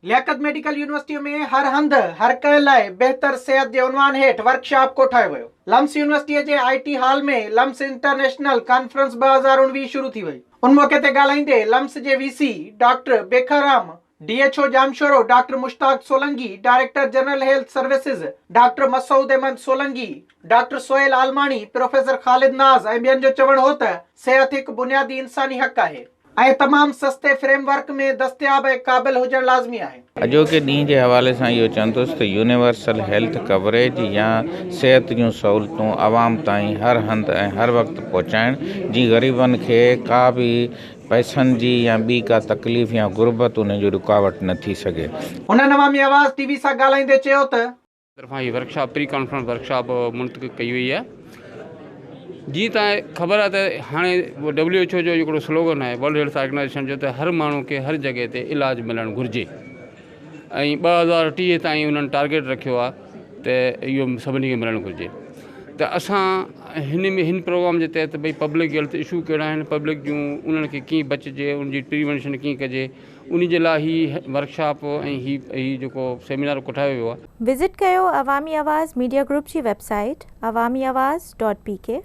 لياقت medical يونيورسٽيء ۾ هر هنڌ هر ڪنهن لاء بهتر صحت جي عنوان هيٺ ورڪشاپ ڪوٺايو ويو. لمس يونيورسٽيء جي آء ٽي هال ۾ لمس انٽرنيشنل ڪانفرنس 2019 شروع ٿي وئي. ان موقعي تي ڳالهائيندي لمس جي V C doctor Bekharam, D H O Jamshoro doctor Mushtaq Solangi, director general health services doctor Masood Ahmed Solangi, doctor Sohail Almani, professor Khalid Naz ۽ ٻين جو چوڻ هو ته صحت هڪ بنيادي انساني حق آهي. ۽ تمام سستي فريم ورڪ ۾ دستياب ۽ قابل هجڻ لازمي آهي. اڄوڪي ڏينهن جي حوالي سان اهو چوندس ته يونيورسل هيلٿ ڪوريج يا صحت جون سهولتون عوام تائين هر هنڌ ۽ هر وقت پهچائڻ جي غريبن کي ڪا به پئسن جي يا ٻي ڪا تڪليف يا غربت انهن جي رڪاوٽ نه ٿي سگهي. هنن عوامي آواز ٽي وي سان ڳالهائيندي چيو ته. طرفان هي ورڪشاپ پري ڪانفرنس ورڪشاپ منعقد ڪئي وئي آهي جيئن ته خبر آهي ته هاڻي ڊبليو ايڇ او جو هڪڙو سلوگن آهي ورلڊ هيلٿ آرگنائيزيشن جو ته هر ماڻهو کي هر جڳهه تي علاج ملڻ گهرجي ۽ 2030 تائين انهن ٽارگيٽ رکيو آهي ته اهو سڀني کي ملڻ گهرجي ته اسان هن ۾ هن پروگرام جي تحت ڀئي پبلڪ هيلٿ اشو ڪهڙا آهن پبلڪ جون انهن کي ڪيئن بچجي ان جي پريونشن ڪيئن ڪجي انهي جي لاء هي ورڪشاپ ۽ هي هي جيڪو سيمينار ڪوٺايو ويو آهي. وزٽ ڪيو عوامي آواز ميڊيا گروپ جي website Awami Awaz dot P K.